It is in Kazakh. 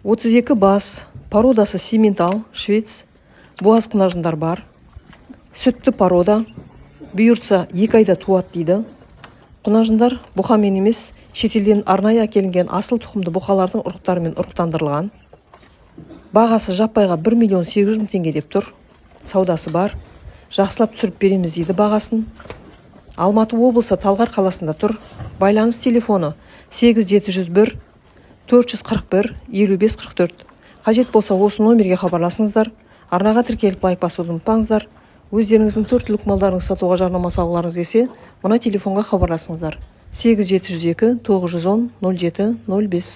32 бас, породасы симментал, швиц, буаз құнажындар бар. Сүтті порода, бұйыртса, 2 айда туады дейді. Құнажындар бұқамен емес, шетелден арнайы әкелінген асыл тұқымды бұқалардың ұрықтарымен ұрықтандырылған. Бағасы жаппайға 1 миллион 800 мың теңге деп тұр. Саудасы бар. Жақсылап түсіріп береміз дейді бағасын. Алматы облысы, Талғар қаласында тұр. Байланыс телефоны 8 701 441 55 44. Қажет болса, осы номерге хабарласыңыздар. Арнаға тіркеліп, лайк басуды ұмытпаңыздар. Өздеріңіздің төрт түлік малдарыңызды сатуға жарнама салғыларыңыз келсе, мына телефонға хабарласыңыздар: 8 702 910 07 05.